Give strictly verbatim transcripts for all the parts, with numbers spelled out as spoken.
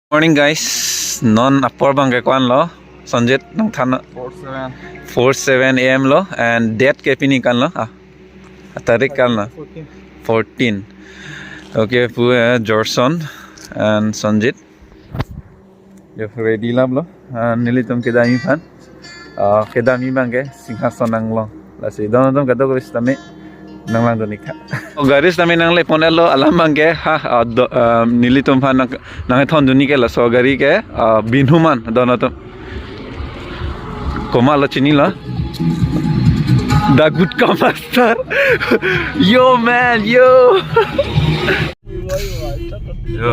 Morning guys, non apor abang ke ko-an lo, Sanjit nangthan? Four seven. Four seven A M lo, and date ke pini ko-an lo? Ah, tarik ko-an lo? Fourteen. Fourteen. Okay, pu, eh, Jorson and Sanjit. Yo, ready lam lo. Ah, nelitum kedamji aphan. Ah, kedamji abang ke Singhason nanglong. Lasi don atum kadokave sitame nanglangdun ik tha. O gari sitame nangle pon-et lo, alam abang ke ha, ah, do, ah, nelitum aphan nang, nangthondun ik ke laso gari ke, ah, Binhum an don atum. Komat lo chinilo? The Gutka Master. Yo man, yo. Yo.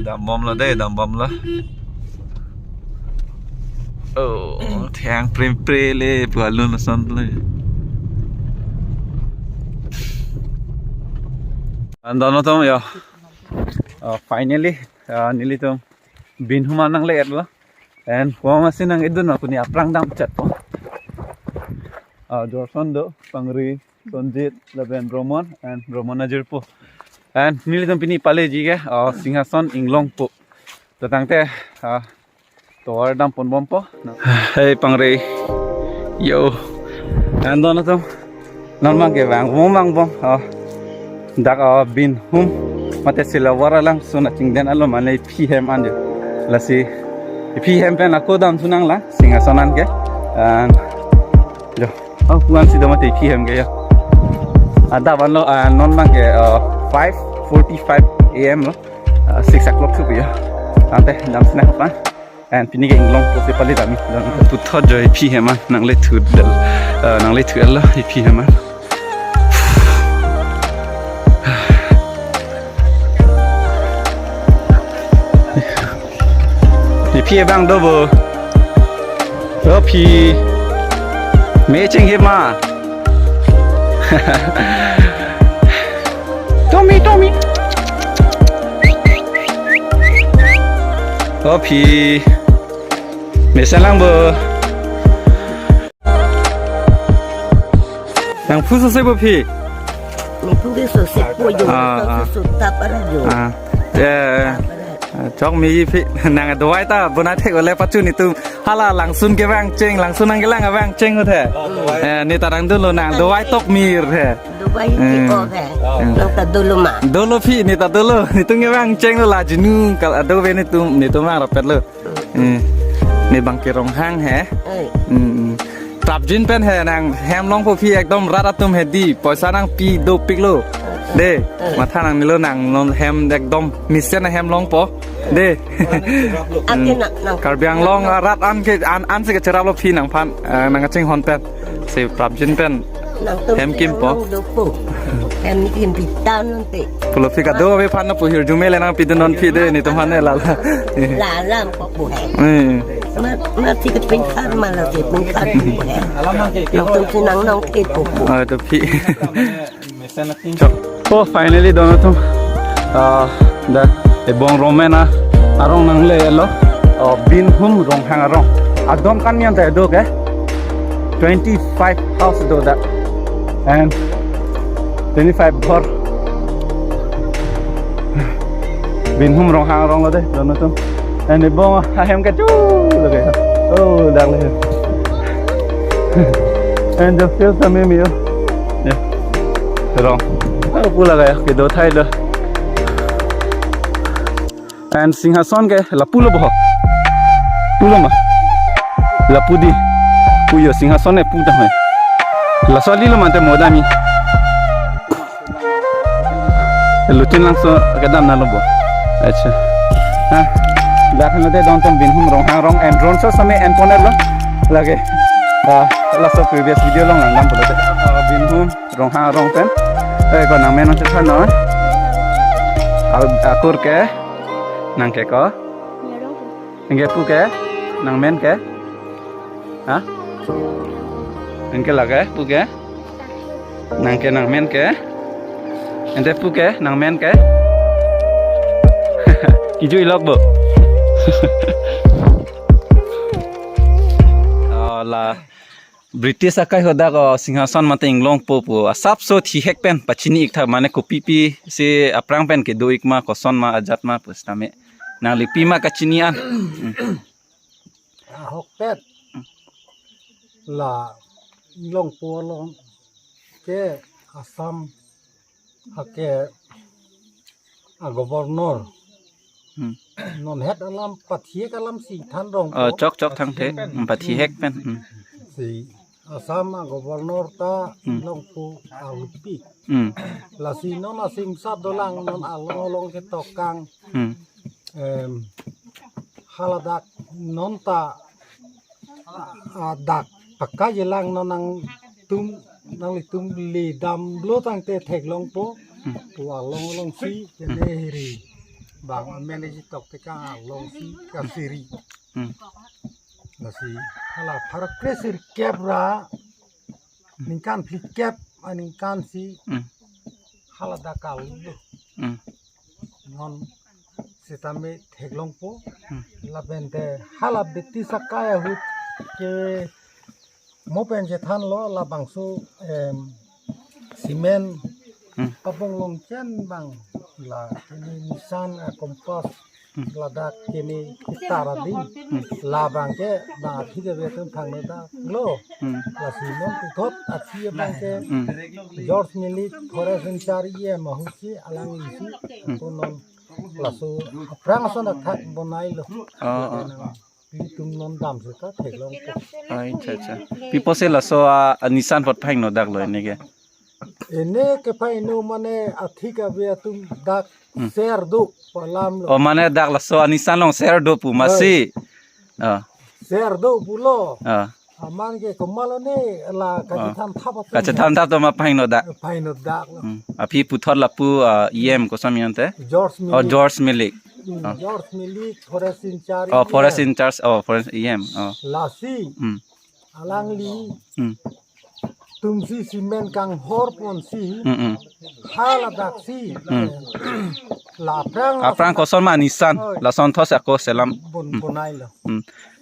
Dambom lo dei, dambom lo. Oh, theng prem pre le, pu alun ason le. And don atum yo. Oh, finally, uh, nelitum Binhum an nangle-et lo. And komat si nang-edun ma puni aphrang damchetpo. Uh, Jorson do, Pangri, Sonjit, lapen Romon, and Romon ajirpo. And nelitum pini paleji ke, uh, Singhason inglongpo. To tangte, uh, tovar damponbompo. Hey, Pangri. Yo. And don atum. Non abang ke vangbom, vangbom. Oh. Dak, oh, Binhum. Mate Silawar alangsun achingden alo mane iphi hem an jo. Lasi iphi hem pen ako damthu nanglang Singhason an ke. And yo. Oh, ko-an si do mate iphi hem ke yo. Adap anlo, ah, non abang ke, ah, five forty-five A M lo. Ah, six o'clock thupi yo. Tangte damsi nangkok an. And pini ke inglongpo si pali damji. Puthot jo iphi hem an nangle thu del. Ah, nangle thu-et lo iphi hem an. Iphi abang do bo. O phi. Me chinghe ma. Tommy, Tommy. O phi. Mesen lang bo. Nangphu sose bo phi? Nangphu ke sose po jo, ah, sose ah, sota para jo. Ah. Eh. Para. Ah, chok mi phi nang dovai ta bonai thek ole pachu netum hala langsun kevang cheng, langsun nangkelang vang cheng ho the. Oh, dovai. Eh, ne ta nangdunlo nang dovai tok mir the. Dovai, hmm, ti ko the. Hmm. Nang ta dolo ma. Dolo phi, ne ta dolo. Netum kevang chenglo la jinu kal adove netum, netum vang rapetlo. Hmm. Ne abang ke Ronghang he. Oi. Hmm. Prapjin pen he nang hem longpo phi ekdom rat atum he di. Poisa nangpi dopiklo. De, matha nangnelo nang non hem ekdom mesen ahem longpo. De. Ake nang, nang. Karbi Anglong rat an ke an, an si kecheraplo phi nangphan, eh, nangkachinghon pen. Si prapjin pen. Nangtum hem kimpo. Nang dopo. Hem kim pitan nanti. Pulo phi kadokave aphan na pu hirjume le nangpidun non phi de netum aphan ne lala. Lalam kok bu he. Hmm. Ma, ma si kepingkar malah si pingkar bu he. Nangtum si nang nong ke bu. Ah, to phi. Chok. Oh, finally don atum. Ah, dak ebong Romen arong nangle-et lo. Oh, Binhum Ronghang arong. Adon kan nian ta do ke. Twenty-five house do dak. And twenty-five ghor. Binhum Ronghang arong lo de, don atum. And ebong ahem ke chu lage. Oh, dak le. And the field kami mi yo. Ya. Rong. Oh, pu lage ya, kedo thai lo. And Singhason ke lapu lo bo. Pu lo ma. Lapu di. Pu yo Singhason e pu ta hai. Laso ali lo mante mo dami. Lutin langso kedam na lo bo. Acha. Ha. Dak hanote don atum Binhum Ronghang arong and drone shot same en pon-et lo. Lake. Ah, laso previous video along nangdampo lote. Ah, Binhum Ronghang arong pen. Eh, ko nangmen nangchethan non. Al akur ke nang ke ko. Nang ke pu ke nangmen ke. Ha? Nang ke lake pu ke. Nang ke nangmen ke. Ente pu ke nangmen ke. Kiju ilok bo. Oh, la British akai hadak, oh, Singhason mate inglongpo pu asapso thihek pen pachini ik tha mane kopipi si aphrang pen kedo ik ma koson ma ajat ma pu sitame. Nangli pima kachini an. Hmm. Ahokpet. La Longpo along ke Assam hake a governor. Hmm. Non het alam pathihek alam si than rong. Oh, chok chok thangthe. Hmm, pathihek pen. Hmm. Si Assam a governor ta Hmm. Longpo ahupi. Hmm. Lasi non asim sat dolang non along along ke tokang. Hmm. Em, haladak non ta, ah, dak pakajelang non nangtum, nanglitum le damlo tangte theklongpo. Hmm. Pu along along si kene hiri. Bang amen isi tok tekang along si kasiri. Hmm. Lasi hala pharo kresirkep ra ningkan phlikep aningkan si Hmm. haladak kal lo. Hmm. Non sitame theklongpo. Hmm. Lapen te hala British akai ahut ke mo pen chethanlo labangso, em, cement Hmm. kapong longchen bang la kene nisan, eh, kompas Hmm. ladak kene kitar adi Hmm. labang ke bang aphi ke betum thangno daklo. Hmm. Lasi non puthot aphi abang ke Hmm. George Milik forest in charge E M ahut si alangli si Hmm. ako non laso aphrang ason athak bonailo. Oh, oh, oh. Ilitum non dam seta theklongpo. Ai, acha, acha. Pi apotsi laso a, a nisan apot phangno daklo ene ke? Ene kephangno mane athik ave atum dak Hmm. ser do pu alam lo. Oh, mane dak laso a nisan along ser do pu masi. Hoi. Ah. Ser do pulo. Ah. Aman ke komatlo ne la Ah. kachethan thap atum. Kachethan thap atum ma phangno dak. Phangno daklo. Hmm. Aphi puthot lapu, ah, E M koson ante? George Oh, Milik. George Milik. Hmm, Ah. George Milik, forest in charge Oh, forest E M. in charge. Oh, forest E M. Oh. Lasi, Hmm. alangli Hmm. tumsi cement kanghor ponsi, Hmm, hmm. haladaksi, Hmm. la aphrang Aphrang koson ma nisan, Hoi. lason thos ako selam. bon, Hmm. bonailo. Hmm.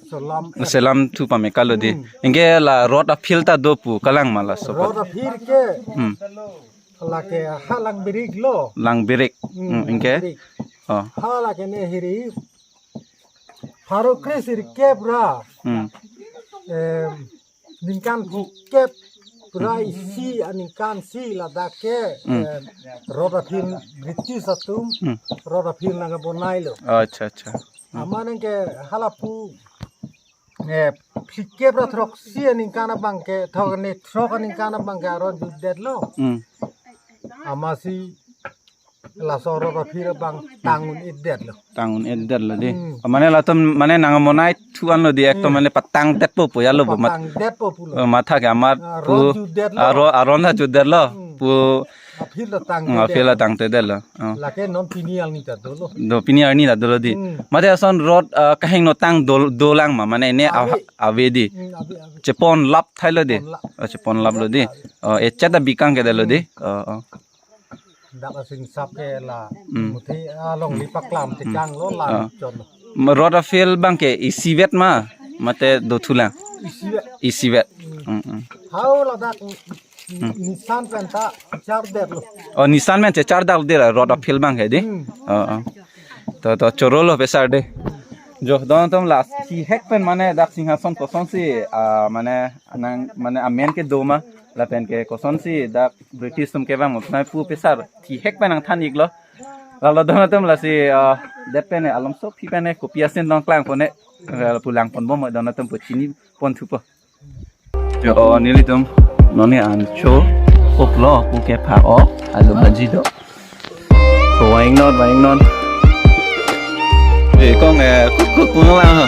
Selam, eh. Selam thu pame kalo di. Hmm. Anke la road aphi ta do pu kalang ma laso. Road aphi ke, Hmm. lake ha Langbirik lo. Langbirik. Hmm, Hmm, anke? Langbirik. Oh. Hala kene hiri. Pharo kresirkep ra. Hmm. Em, ningkan phlikep ra isi aningkan si ladak ke, Hmm. em, road aphi British atum, Hmm. road aphi nangbonailo. Oh, acha, acha. Hmm. Aman anke halapu, eh, phlikep ra throksi aningkan abang ke, thok ne throk aningkan abang ke aron jutdetlo. Hmm. Amatsi laso road aphi abang tang un-edetlo. Tang un-edetlo di. Hmm. Mane latum mane nangmonai thu anlo di ekto Hmm. mane patangdetpo pu ya lo bo mat. Patangdetpo pulo. Eh, matha ke amat Ah, pu aron jutdetlo. aro-, aron ta jutdetlo. Hmm. Pu Aphi la tang Hmm, aphi la tangtedetlo. Oh. Lake non pini arni ta dolo. Do pini arni ta dolo di. Hmm. Mate ason road, ah, kahingno tang dol-, dolang ma mane ne Ave. ave, ave di. Hmm, ave, ave. Chepon lap thailo di. Chepon lap. Oh, chepon laplo di. Oh, echat ta bikang kedetlo di. Hmm. Oh, oh. Dak asing sap ke la. Hmm. Muthi alongli paklam tekanglo la Ah. chon. Ma road aphi abang ke isivet ma mate dothulang. Isivet. Isivet. Hmm. Hmm, hmm. Hau ladak Hmm. nisan pen ta chardetlo. Oh, nisan pen chechardetlo di la road aphi abang ke di. Hmm. Oh, oh. To, to chorolo pesar de. Jo, don atum la thihek pen mane dak Singhason kosonsi, ah, mane nang mane amen kedo ma lapen ke kosonsi dak British atum kevang ma nai pu pesar thihek pen nangthan iklo. Lalo don atum lasi, ah, det pen alomso aphi pen kopi asin dong klangpon ne, eh, pulang ponbom don atum pu chini pon thupo. Jo, nelitum nonke an cho-oklo pu kepha o alu bhaji do. Ko waing non, waing non. Eh, kong, eh, kukuk pu lang ha.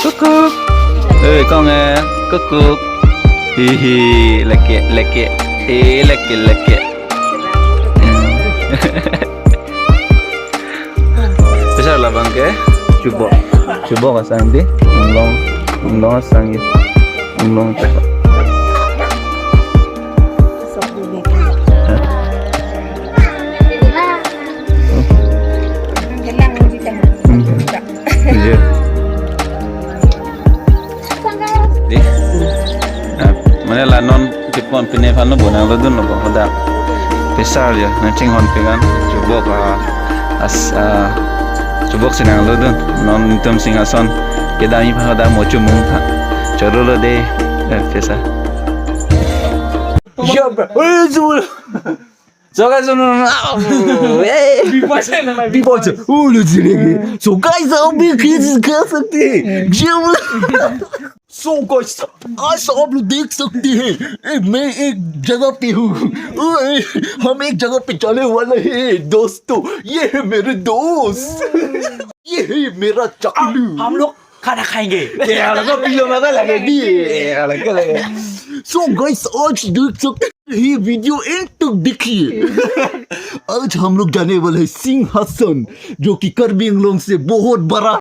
Kukuk. Eh, kong, eh, kukuk. Hi, hi, leke, leke. Eh, leke, leke. Pesar labang ke chubok. Chubok asang di. Inglong, inglong asang di. Inglong chubok. Hmm. Iya. Di. Nah, mane la non chepon pine aphan lo bonang lo dunlo bo hoda. Pesar ya, nang chinghon pengan. Chubok, ah, as, ah, Chubok sinang lo dun, non netum Singhason kedam ipha da mochu mung pha. Choro lo de, eh, pesa. Yo, bro. Eh, zul. So guys, no, no, no. Hey. Before, before, oh, lo jire. So guys, आप भी खींच कर सकते हैं। So guys, आज आप लोग देख सकते हैं, ए, मैं एक जगह पे हूँ। ओए, हम एक जगह पे जाने वाले हैं, दोस्तों। ये है मेरे दोस्त। ये है मेरा चाकलू। हम लोग खाना खाएंगे। ये वाला को पीलो मत लगे दी। ये वाला को लगे। So guys, आज देख सकते हैं, ये video end तक देखिए। आज हम लोग जाने वाले हैं सिंहासन, जो कि कार्बी आंगलोंग से बहुत बड़ा